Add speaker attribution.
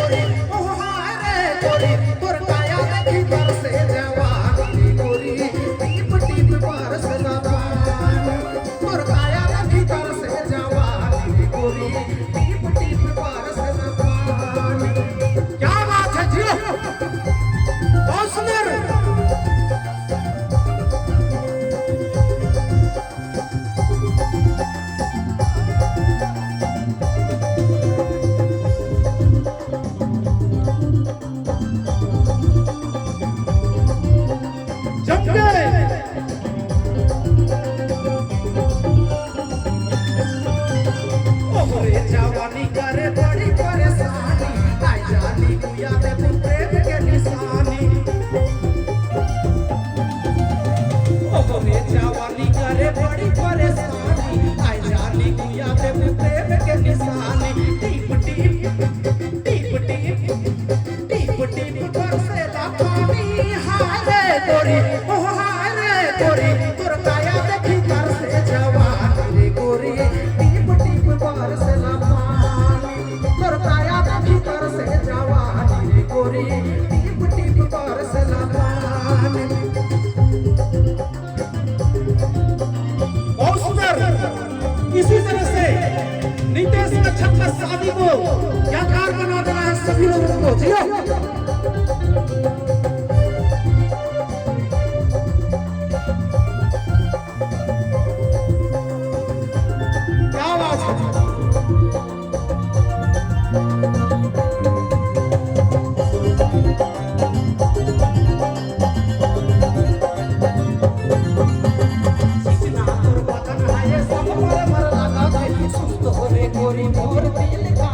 Speaker 1: गोरी, ओ हाय रे गोरी, तोर काया देखी तरसे जवानी रे गोरी, टीप टीप बरसला पानी। तोर काया देखी तरसे जवानी रे गोरी, टीप टीप बरसला पानी। क्या बात है जी, बहुत सुंदर। जम के। ओहरे जवानी करे बड़ी परेशानी, आई जानी गुया दे तू प्रेम के निशानी। ओहरे जवानी करे बड़ी परेशानी, आई जानी गुया दे तू प्रेम के निशानी। टीप टीप टीप टीप टीप टीप बरसेला पानी, हाय रे गोरी, ओ हाय रे गोरी, तोर काया देखी तरसे जवानी रे गोरी, टीप टीप बरसेला पानी। तोर काया देखी तरसे जवानी रे गोरी, टीप टीप बरसेला पानी।
Speaker 2: बहुत सुंदर। इसी तरह से नितेश कच्छप का शादी को यादगार बना देना है सभी लोगों को। जियो। क्या बात है।
Speaker 1: चिकना तोर बदन है सब मर मर लगाथे, सुस्त रे गोरी मोर दिल का।